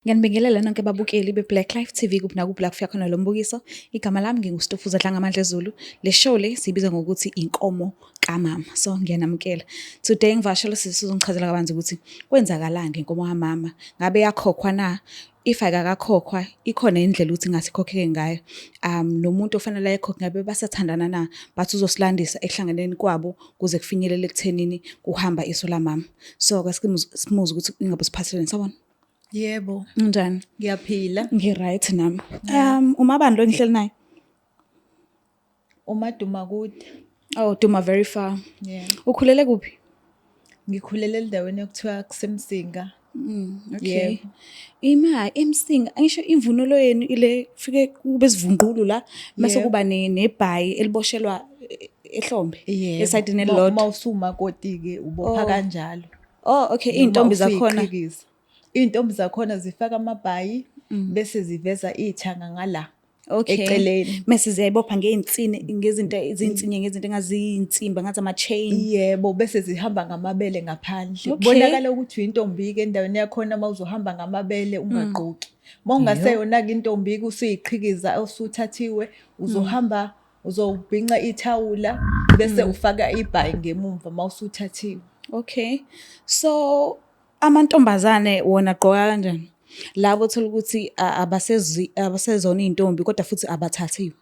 Ngiyanibingelela nonke babukeli be-Black Life TV kuphi nakuphi la kufika khona lo mbukiso. Igama lami nginguStofuza Dlangamandla Zulu. Le show le siyibiza ngokuthi inkomo kamama. So ngiyanamukela. Today ngivakashela usisi uzongichazela kabanzi ukuthi kwenzakalani ngenkomo kamama. Ngabe yakhokhwa na? If ayikakakhokhwa ikhona indlela ukuthi ngathi ikhokheke ngayo. Nomuntu ofanele ayikhokhe ngabe basathandana na? But uzosilandisa ekuhlanganeni kwabo kuze kufinyelele ekuthenini kuhamba iso lamama. So ke simuze ukuthi ingabe siphathelene sawubona. Yebo. Unjani? Ngiyaphila. Ngi-right nami. Umabani lo engihleli naye? Umaduma kude. Oh, Duma very far. Yeah. Ukhulele kuphi? Ngikhulele endaweni ekuthiwa kuseMsinga. Okay. Yebo. Ima eMsinga, angisho imvunulo yenu ile fike kube sivunqulu la mase Yebo. kuba nebhayi eliboshelwa ehlombe Yebo. esayidini Ma elilodwa. usumakoti-ke ubopha Oh. kanjalo. Oh, okay, Noma iy'ntombi zakhona. usuyiqhikiza. Iy'ntombi zakhona zifaka amabhayi bese ziveza ithanga ngala Okay. eceleni. Mese ziyayibopha ngey'nsini ngezinto izinsinye ngezinto engaziyinsimbi ngathi ama-chain. Yebo, bese zihamba ngamabele ngaphandle. Okay. Kubonakala ukuthi uyintombi-ke endaweni yakhona uma uzohamba ngamabele ungagqoki. Uma ungaseyona-ke intombi-ke usuyiqhikiza usuthathiwe uzohamba uzobhinca ithawula bese ufaka ibhayi ngemumva uma usuthathiwe. Okay. So amantombazane wona agqoka kanjani? Labo othola ukuthi abasezi abasezona iy'ntombi kodwa futhi abathathiwe.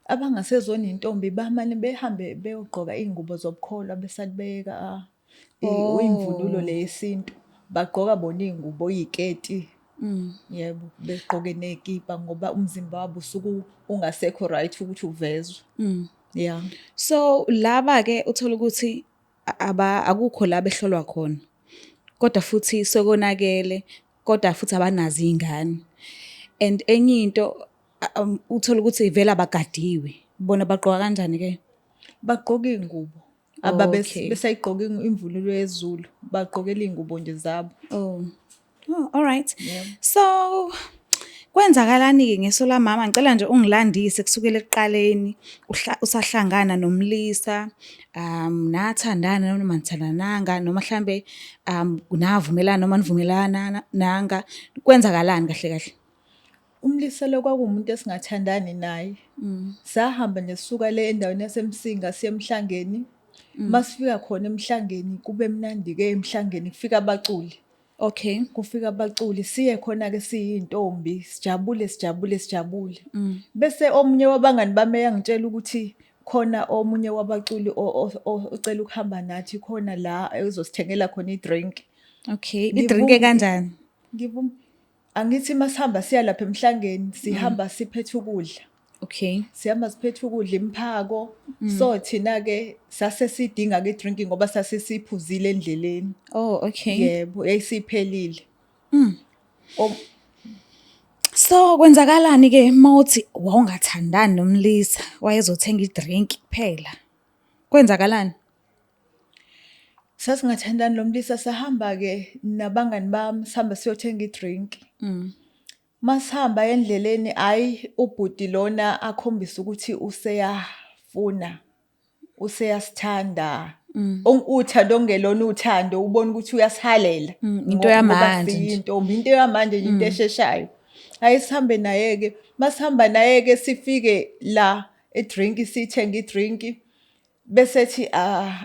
Abangasezona iy'ntombi bamane behambe beyogqoka iy'ngubo zobukholwa besale beyeka imvunulo le yesintu. Bagqoka bona iy'ngubo iy'keti. Yebo, begqoke ney'kipa ngoba umzimba wabo usuke ungasekho right ukuthi uvezwe. Yeah. So laba-ke uthola ukuthi aba akukho la behlolwa khona. Kodwa futhi sekonakele kodwa futhi abanazo iy'ngane. And enye into uthola ukuthi vele abagadiwe. Bona bagqoka kanjani ke? Bagqoka iy'ngubo. Ababe besayigqoka imvunulo yesiZulu, bagqokela iy'ngubo nje zabo. Oh. Oh, all right. Yebo. So kwenzakalani-ke ngeso lamama? Ngicela nje ungilandise kusukela ekuqaleni usahlangana nomlisa, nathandana noma nithandananga noma mhlambe navumelana noma nivumelana nanga. Kwenzakalani kahle kahle? Umlisa lo kwakuwumuntu esingathandani naye. Sahamba nje sisuka le endaweni yaseMsinga siye eMhlangeni. Masifika khona eMhlangeni kube mnandi-ke eMhlangeni kufika abaculi. Kufika abaculi siye khona-ke siyiy'ntombi sijabule sijabule sijabule. Bese omunye wabangani bami eyangitshela ukuthi khona omunye wabaculi ocela ukuhamba nathi khona la ezosithengela khona i-drink. Okay. I-drink kanjani? Ngivuma. Angithi masihamba siya lapha emhlangeni sihamba siphethe ukudla. Sihamba siphethe ukudla imphako. So thina ke sase sidinga ke drink ngoba sase siphuzile endleleni. Oh, okay. Yebo, yayisiphelile. So kwenzakalani ke mawuthi wawungathandani nomlisa wayezothenga i-drink kuphela? Kwenzakalani? Sasingathandani nomlisa sahamba ke nabangani bami sihamba siyothenga i-drink. Masihamba endleleni hhayi ubhuti lona akhombise ukuthi useyafuna, useyasithanda. Uthando okungelona uthando ubona ukuthi uyasihalela. Into Ngoba yamanje nje. siyintombi, into yamanje nje into esheshayo. Hhayi sihambe naye-ke, masihamba naye-ke sifike la e-drink sithenge i-drink. Bese ethi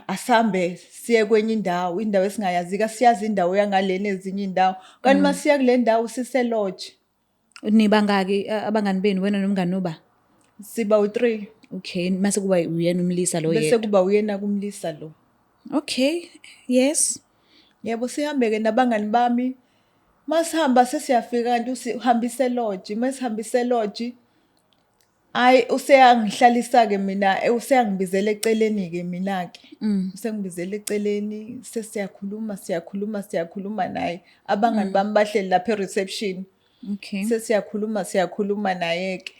asambe siye kwenye indawo, indawo esingayazi kasiyazi indawo yangalena ezinye iy'ndawo. Kanti uma siya kule ndawo sise-lodge. Nibangaki abangani benu wena nomngani uba? Siba u-3. Okay, mase kuba uyena umlisa lo Bese yedwa. kuba uyena kumlisa lo. Okay, yes. Yebo sihambe-ke nabangani bami. Masihamba sesiyafika kanti usihambise e-lodge, masihambise e-lodge Hhayi useyangihlalisa-ke mina, useyangibizela eceleni-ke mina-ke. Usengibizela eceleni sesiyakhuluma siyakhuluma siyakhuluma naye. Abangani bami bahleli lapha e-reception. Sesiyakhuluma siyakhuluma naye-ke.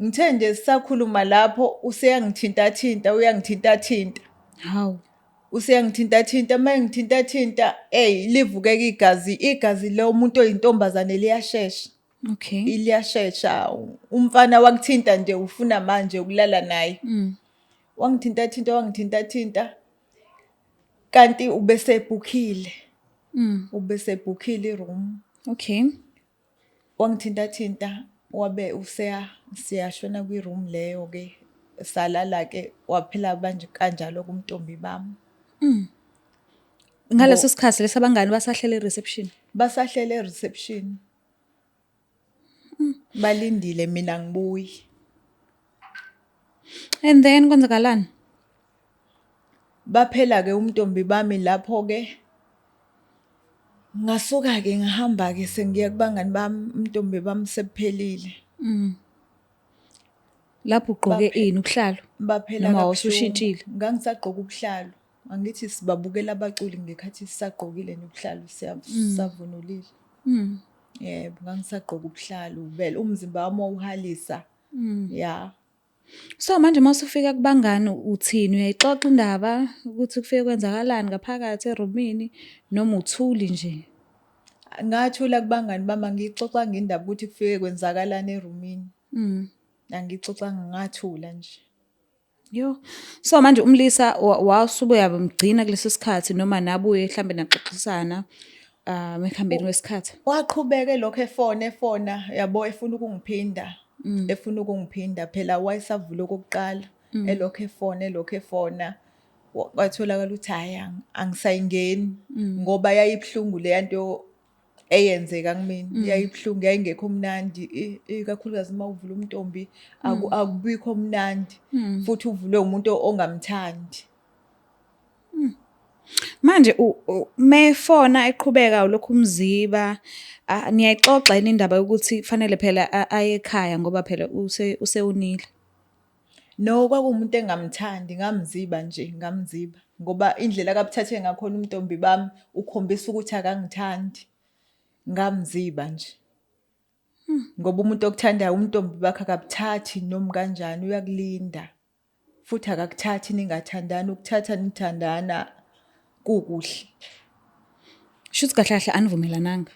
Ngithe nje sisakhuluma lapho useyangithintathinta uyangithintathinta. Hawu. Useyangithintathinta uma engithintathinta eyi livuke-ke igazi, igazi lomuntu oyintombazane liyashesha. Liyashesha umfana wakuthinta nje ufuna manje ukulala naye. Wangithintathinta wangithintathinta kanti ubesebhukhile. Ubesebhukhile i-room. Okay. Wangithinta-thinta wabe useya siyashona kwi-room leyo-ke, salala-ke waphela kanjalo-ke ubuntombi bami. Ngaleso sikhathi lesi abangani basahlele e-reception. Basahlele e-reception. Balindile mina ngibuye. And then kwenzakalani? Baphela-ke ubuntombi bami lapho-ke. Ngasuka-ke ngahamba-ke sengiya kubangani bami, ubuntombi bami sebuphelile. Lapho ugqoke ini ubuhlalu? Baphela Noma kabuhlungu. wawusushintshile? Ngangisagqoke ubuhlalu. Angithi sibabukela abaculi ngekhathi sisagqokile nje ubuhlalu sisavunulile. Yebo, ngangisagqoke ubuhlalu vele umzimba wami wawuhalisa. Ya. So manje uma usufika kubangani uthini? Uyayixoxa indaba ukuthi kufike kwenzakalani ngaphakathi erumini noma uthuli nje? Ngathula kubangani bami angiyixoxanga indaba ukuthi kufike kwenzakalani erumini. Angiyixoxanga ngathula nje. Yo. So manje umlisa wasuke uyamgcina kuleso sikhathi noma nabuye mhlambe naxoxisana ekuhambeni kwesikhathi. Waqhubeka elokhu efona efona yabo efuna ukungiphinda. Efuna ukungiphinda phela wayesavula okokuqala elokhu efona elokhu efona. Kwatholakala ukuthi hhayi angisayingeni ngoba yayibuhlungu leya nto eyenzeka kumina. Yayibuhlungu yayingekho mnandi ikakhulukazi uma uvula umntombi akubikho mnandi futhi uvulwe umuntu ongamthandi. Manje mefona eqhubeka ulokhu umziba niyayixoxa yini indaba yokuthi fanele phela aye ekhaya ngoba phela usewunile? No, kwakuwumuntu engamthandi ngamziba nje ngamziba ngoba indlela akabuthathe ngakhona ubuntombi bami ukhombisa ukuthi akangithandi. Ngamziba nje. Ngoba umuntu okuthandayo ubuntombi bakhe akabuthathi noma kanjani uyakulinda. Futhi akakuthathi ningathandani, ukuthatha nithandana kukuhle. Shuthi kahle kahle anivumelananga.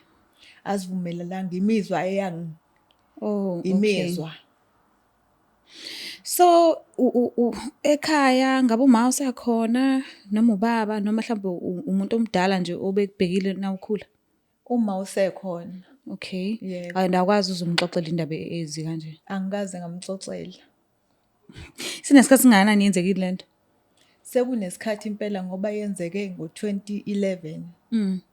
Asivumelananga imizwa eyangi Oh, okay. imizwa. So ekhaya ngabe uma usakhona noma ubaba noma mhlawumbe umuntu omdala nje obekubhekile nawukhula? Uma usekhona. Okay. Yebo. And awukwazi uzumxoxela indaba ezi kanje. Angikaze ngamxoxela. Sinesikhathi singakanani yenzekile lento? Sekunesikhathi impela ngoba yenzeke ngo-2011.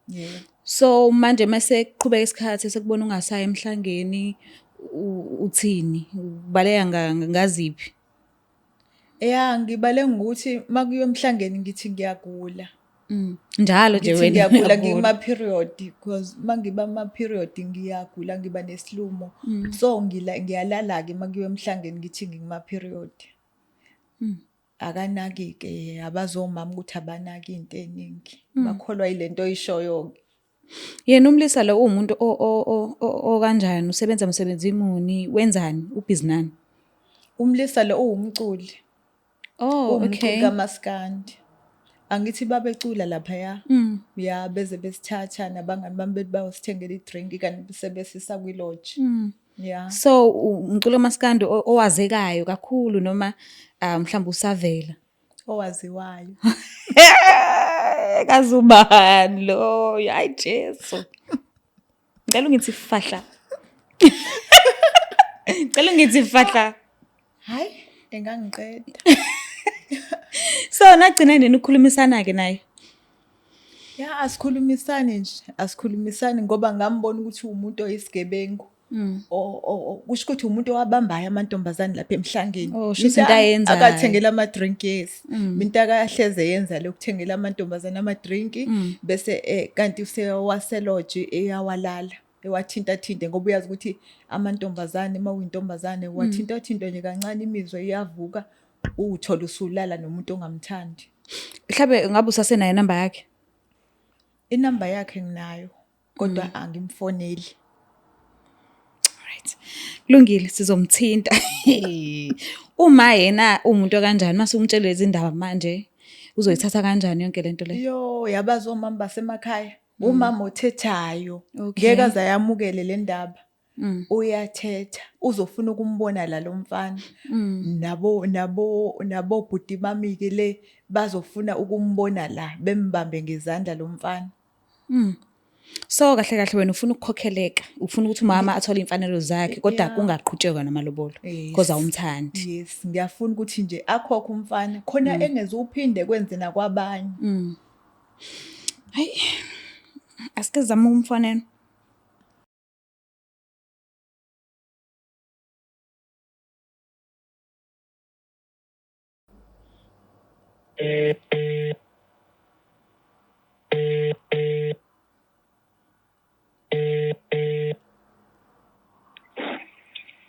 Yebo. So manje mase kuqhubeka isikhathi sekubona ungasayi emhlangeni uthini? Ubaleka ngaziphi? Ya ngibale ngokuthi makuyiwa emhlangeni ngithi ngiyagula. Njalo nje Ngithi wena ngiyagula uyagula. ngikuma-period because mangiba kuma-period ngiyagula ngiba nesilumo. So ngiyalala-ke makuyiwa emhlangeni ngithi ngikuma-period. Akanaki-ke abazomama ukuthi abanaki into eningi. Bakholwa yile nto oyishoyo-ke. Yena umlisa lo uwumuntu okanjani? Usebenza msebenzi muni? Wenzani? Ubhizi nani? Umlisa lo uwumculi. Oh, Uwumculi okay. kamaskandi. Angithi babecula laphaya. Ya beze besithatha nabangani bami bethi bayosithengela i-drink kanti sebesisa kwi-lodge. Ya. So umculo kamaskandi owazekayo kakhulu noma mhlawumbe usavela? Owaziwayo. Kazubani loyo? Hayi Jesu. Ngicela ungithi fahla. Ngicela ungithi fahla. Hayi, engangiqeda. So nagcina nini ukukhulumisana ke naye? Ya asikhulumisani nje, asikhulumisani ngoba ngambona ukuthi uwumuntu oyisigebengu. Kusho ukuthi umuntu owabambayo amantombazane lapha emhlangeni. Oh, shuthi into ayenzayo. Akathengela ama-drink yes. Into akahleze yenza lokuthengela amantombazane ama-drink bese kanti usewaseloji eyawalala. Ewathinta thinte ngoba uyazi ukuthi amantombazane uma uyintombazane wathinta thinta nje kancane imizwa iyavuka uwuthola usulala nomuntu ongamthandi. Mhlawumbe ngabe usasenayo inamba yakhe? Inamba yakhe nginayo kodwa angimfoneli. Right. Kulungile sizomthinta. Uma yena umuntu kanjani mase umtshele lezi ndaba manje uzoyithatha kanjani yonke lento le? Yo, yabazi omama basemakhaya. Umama othethayo. Okay. Ngeke aze ayamukele le ndaba. Uyathetha, uzofuna ukumbona la lo mfana. Nabo bhuti bami ke le bazofuna ukumbona la bembambe ngezandla lo mfana. So kahle kahle wena ufuna ukukhokheleka, ufuna ukuthi umama athole iy'mfanelo zakhe kodwa Yeah. kungaqhutshekwa namalobolo Yes. because awumthandi. Yes, ngiyafuna ukuthi nje akhokhe umfana khona engezuphinde kwenze nakwabanye. Hayi, asike sizame ukumfonela.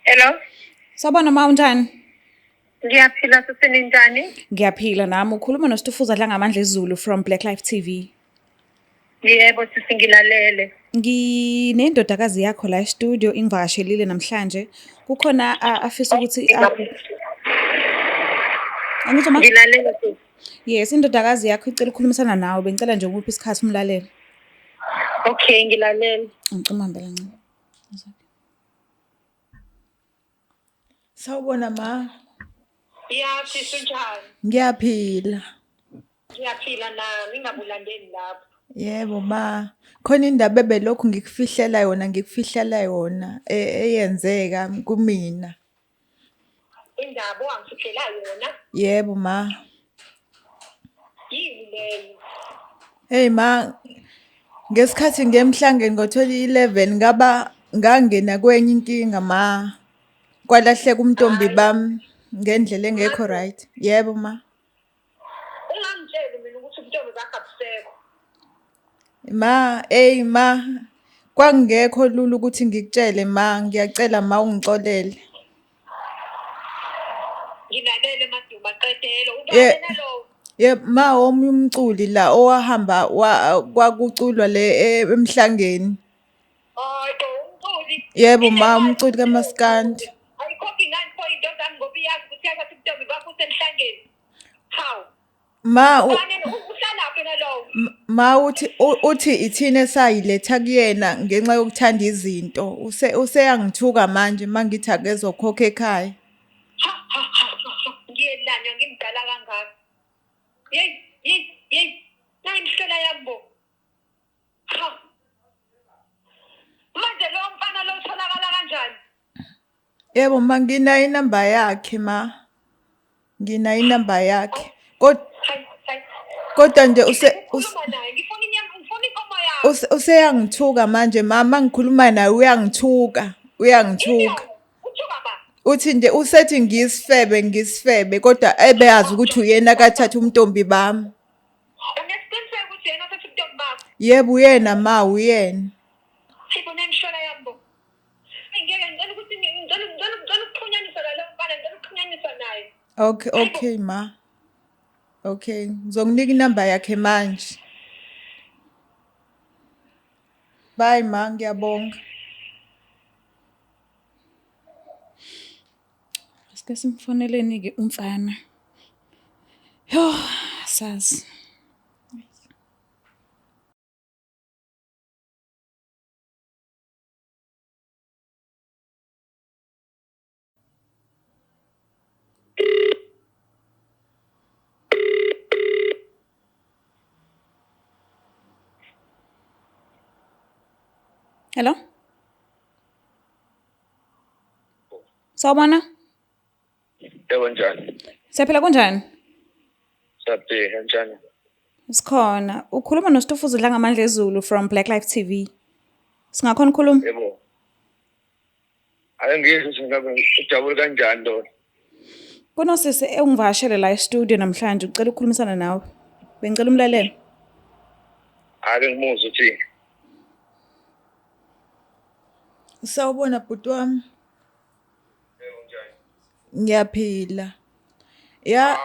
Hello. Sawubona ma, unjani? Ngiyaphila sisi ninjani? Ngiyaphila nami. Ukhuluma noStufuza Dlangamandla Zulu from Black Life TV. Yebo sisi ngilalele. Nginendodakazi yakho la e-studio ingivakashelile namhlanje. Kukhona afisa ukuthi Angizwa ma? Ngilalele sisi. Yes, indodakazi yakho icela ukukhulumisana nawe. Bengicela nje ukuphi isikhathi umlalele. Okay, ngilalele. Ngicela uhambe kancane. Sawubona ma. Ya sisi unjani? Ngiyaphila. Ngiyaphila nami ngingabulandeli lapho. Yebo ma. Khona indaba ebelokhu ngikufihlela yona ngikufihlela yona eyenzeka kumina. Indaba owangifihlela yona Yebo ma. yini leyo? Hey ma, ngesikhathi ngemhlangeni ngo-2011 ngaba ngangena kwenye inkinga ma. Kwalahleka umntombi bami ngendlela engekho right. Yebo ma. Ungangitsheli mina ukuthi ubuntombi bakho abusekho. Ma, ey ma, kwangekho lula ukuthi ngikutshele ma, ngiyacela ma ungixolele. Ngilalele Maduma qedelo. Ye- Ubani nalowo? Yebo ma, omunye umculi la owahamba kwakuculwa le emhlangeni. Hayi bo umculi. Yebo ma, Inemali umculi kaMaskandi. Ayikhokhi ngani pho into zami ngoba iyazi ukuthi yathatha ubuntombi bakho usemhlangeni. Hawu. Ma Ubani uhlalaphi nalowo? Ma uthi uthi ithina esayiletha kuyena ngenxa yokuthanda izinto. Useyangithuka manje mangithi akezokhokha ekhaya. Ha ha ha ha ha. Ngiyelanywa ngimdala kangaka. Yeyi yeyi yeyi. Nayi imihlola yami bo. Ha. Manje lo mfana lo utholakala kanjani? Yebo ma, nginayo inamba yakhe ma. Nginayo inamba yakhe. Hayi hayi. Kodwa nje Ukhuluma naye ngifuna inyama ngifuna inkomo yami. Useyangithuka manje mama, ngikhuluma naye uyangithuka, uyangithuka. Uthuka ba? Uthi nje usethi ngisifebe ngisifebe kodwa ebeyazi ukuthi uyena akathatha umntombi bami. Unesiqiniseko ukuthi yena othatha ubuntombi bakho? Yebo uyena ma, uyena. Hayibo nemihlola yami bo. Ngeke ngicela ukuthi ngicela ngicela ngicela ukuxhunyaniswa nalo mfana ngicela ukuxhunyaniswa naye. Okay, okay ma. Okay, ngizokunika inamba yakhe manje. Bye ma, ngiyabonga. Asike simfoneleni-ke umfana. Yho, asazi. Hello? Sawubona? Yebo njani? Siyaphila kunjani? Siyaphila njani? Sikhona. Ukhuluma noStufuza Dlangamandla Ezulu from Black Life TV. Singakhona ukukhuluma? Yebo. Ake ngizwe ukuthi ngabe ujabule kanjani lo. Kunosisi engivakashele la e-studio namhlanje ucela ukukhulumisana nawe. Bengicela umlalele. Ake ngimuzwe uthi Sawubona bhuti wami. Yebo njani? Ngiyaphila. Ya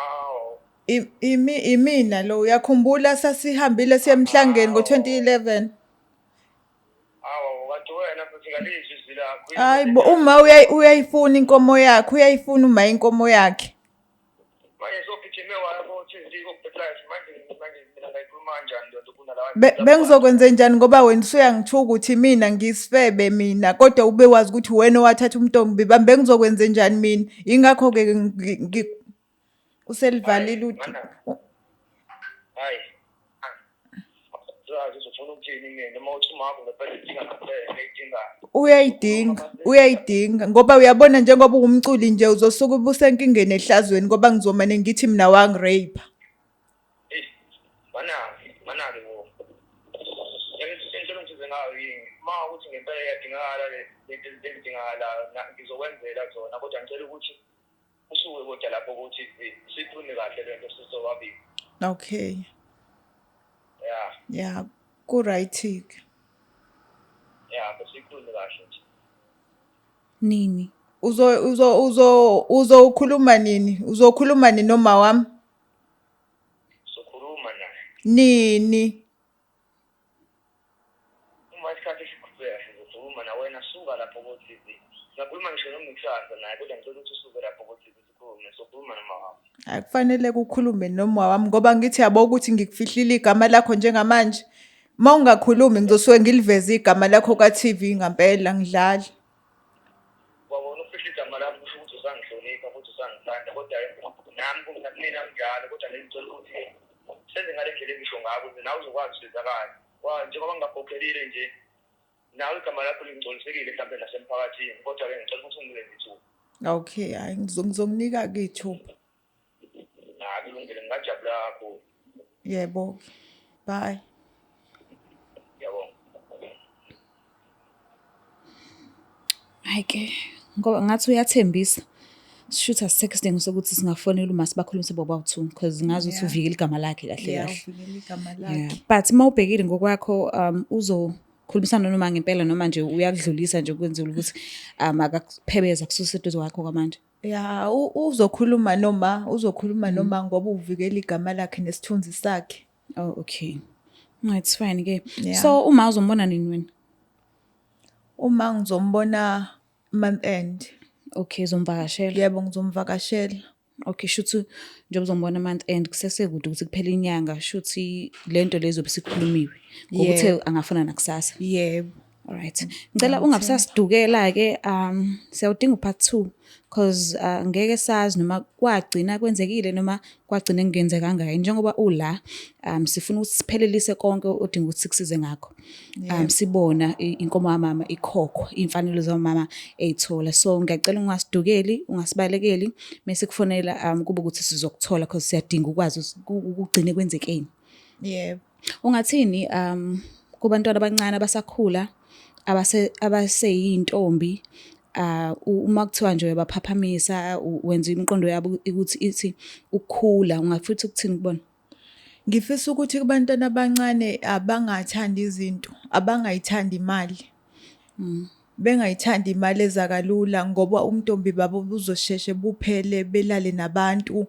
imi imina lo uyakhumbula sasihambile siye emhlangeni ngo-2011. Awu kanti wena futhi ngalizwi izwi lakho. Hayi bo uma uyayifuna inkomo yakhe, uyayifuna uma inkomo yakhe. Manje sogijime waya ko-TV ko-Black Life manje manje mina ngayikhuluma kanjani le nto kunalawa. Bengizokwenze njani ngoba wena usuyangithuka ukuthi mina ngisifebe mina kodwa ube wazi ukuthi wena owathatha umntombi bami bengizokwenze njani mina ingakho-ke uselivalile uthi Hayi. Hayi. Uzofuna ukuthini? ngithini mina uma uthi uma wakho ngempela idinga ngempela eyidingayo. Uyayidinga, uyayidinga ngoba uyabona njengoba uwumculi nje uzosuke ubusenkingeni ehlazweni ngoba ngizomane ngithi mina wangi-rape. Eyi, manake, manake bo. Ngicela ungisize ngayo yini? Uma ukuthi ngempela iyadingakala le lento ezidingakalayo ngizokwenzela zona kodwa ngicela ukuthi usuke kodwa lapho ukuthi sikhulume kahle lento sisobabili. Okay. Yeah. Yeah, ku-right-ke. Yeah, besikhulume kahle nje. Nini? Uzo uzo uzo uzokhuluma nini? Uzokhuluma nini noma wami? Sokhuluma naye. Nini? Uma isikhathi siqhubeka sizokhuluma na wena suka lapho ko-TV. Singakhuluma ngisho noma ikusasa naye kodwa ngicela ukuthi usuke lapho ko-TV sikhulume, sokhuluma noma wakho. Akufanele kukhulume noma wami ngoba ngithi yabo ukuthi ngikufihlile igama lakho njengamanje. Uma ungakhulumi ngizosuke ngiliveze igama lakho ka-TV ngampela ngidlala. Kwawona ukufihla igama lami kusho ukuthi usangihlonipha futhi usangithanda kodwa nami kumina kunjalo kodwa ngicela ukuthi senze ngale ndlela engisho ngayo ukuze nawe uzokwazi usizakala. Njengoba ngingakhokhelile nje nawe igama lakho lingcolisekile mhlawumbe nasemphakathini kodwa-ke ngicela ukuthi unginikeze ithuba. Okay, hhayi ngizokunika-ke ithuba. Hayi kulungile ngingajabula kakhulu. Yebo. Bye. Ngiyabonga. Hayi ke ngoba ngathi uyathembisa. Shuthi asisekho isidingo sokuthi singafonela uma sibakhulumise bobawu-two because ngazi ukuthi uvikela igama lakhe kahle Yeah, kahle. uvikela igama Yeah. lakhe. But uma ubhekile ngokwakho uzokhulumisana noma ngempela noma nje uyakudlulisa nje kwenzela ukuthi akakuphebeza kususe eduze kwakho kwamanje. Ya, uzokhuluma noma uzokhuluma noma ngoba uvikela igama lakhe nesithunzi sakhe. Oh okay. No, it's fine ke. Yeah. So uma uzombona nini wena? Uma ngizombona month end. Okay, uzomvakashela. Yebo, ngizomvakashela. Okay, shuthi njengoba uzombona month end kusesekude ukuthi kuphele inyanga, shuthi lento lezo besikhulumiwe. Ngokuthi Yebo. angafuna nakusasa. Yebo. Alright. Ngicela ungabisasidukela ke siyawudinga u-part 2 because ngeke sazi noma kwagcina kwenzekile noma kwagcina kungenzekanga yini njengoba ula sifuna ukuthi siphelelise konke odinga ukuthi sikusize ngakho. Sibona inkomo kamama ikhokhwa, imfanelo zamama eyithola. So ngiyacela ungasidukeli, ungasibalekeli mase kufonela kube ukuthi sizokuthola because siyadinga ukwazi ukugcine kwenzekeni. Yebo. Ungathini kubantwana abancane abasakhula abaseyintombi uma kuthiwa nje uyabaphaphamisa wenza imiqondo yabo ukuthi ithi ukukhula ungafuthi ukuthini kubona? Ngifisa ukuthi kubantwana abancane abangathandi izinto, abangayithandi imali. Bengayithandi imali eza kalula ngoba ubuntombi babo buzosheshe buphele belale nabantu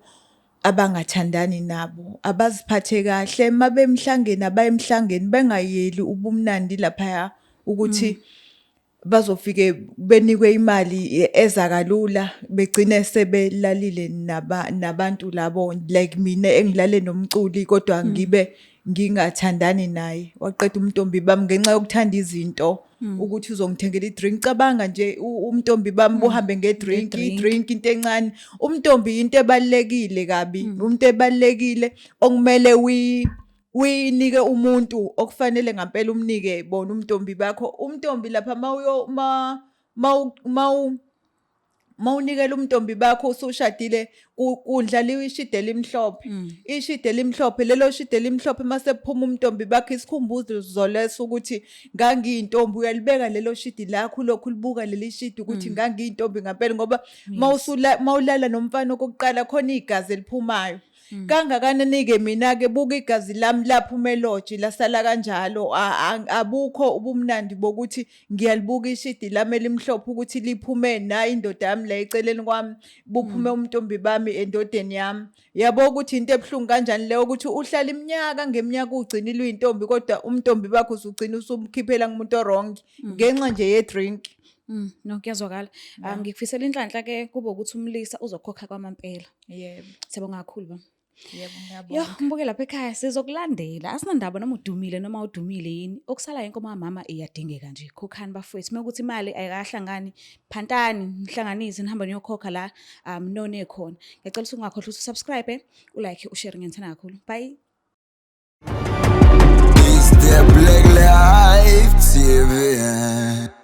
abangathandani nabo. Abaziphathe kahle uma bemhlangeni abaye emhlangeni bengayeli ubumnandi laphaya ukuthi bazofike benikwe imali eza kalula begcine sebelalile nabantu labo like mina engilale nomculi kodwa ngibe ngingathandani naye. Waqeda ubuntombi bami ngenxa yokuthanda izinto ukuthi uzongithengela i-drink. Cabanga nje ubuntombi bami buhambe nge-drink, i-drink into encane. Ubuntombi into ebalulekile kabi, umuntu ebalulekile okumele uyinike umuntu okufanele ngampela umnike bona ubuntombi bakho. Ubuntombi lapha mawunikela ubuntombi bakho usushadile kudlaliwa ishidi elimhlophe. Ishidi elimhlophe, lelo shidi elimhlophe mase kuphuma ubuntombi bakho isikhumbuzo leso ukuthi ngangiyintombi. Uyalibeka lelo shidi lakho ulokhu ulibuka leli shidi ukuthi ngangiyintombi ngampela ngoba mawulala nomfana okokuqala khona igazi eliphumayo. Kangakanani-ke mina-ke buka igazi lami laphuma eloji lasala kanjalo abukho ubumnandi bokuthi ngiyalibuka ishidi lami elimhlophe ukuthi liphume nayi indoda yami la eceleni kwami buphume ubuntombi bami endodeni yami. Yabo ukuthi into ebuhlungu kanjani leyo ukuthi uhlala iminyaka ngeminyaka ugcinile uyintombi kodwa ubuntombi bakho usugcina usumkhiphela kumuntu o-wrong ngenxa nje ye-drink. No kuyazwakala. Ngikufisela inhlanhla ke kube ukuthi umlisa uzokhokha kwamampela. Yebo. Siyabonga kakhulu ba. Yebo, Yo, ngiyabonga. mbuke lapha ekhaya sizokulandela. Asinandaba noma udumile noma udumile yini. Okusalayo inkomo kamama iyadingeka nje. Khokhani bafowethu. Mekuthi imali ayikahlangani, phantani, nihlanganise nihambe niyokhokha la none khona. Ngiyacela ukuthi ungakhohlwa ukuthi usubscribe, ulike, ushare ngiyithanda kakhulu. Bye. It's that black. Life TV.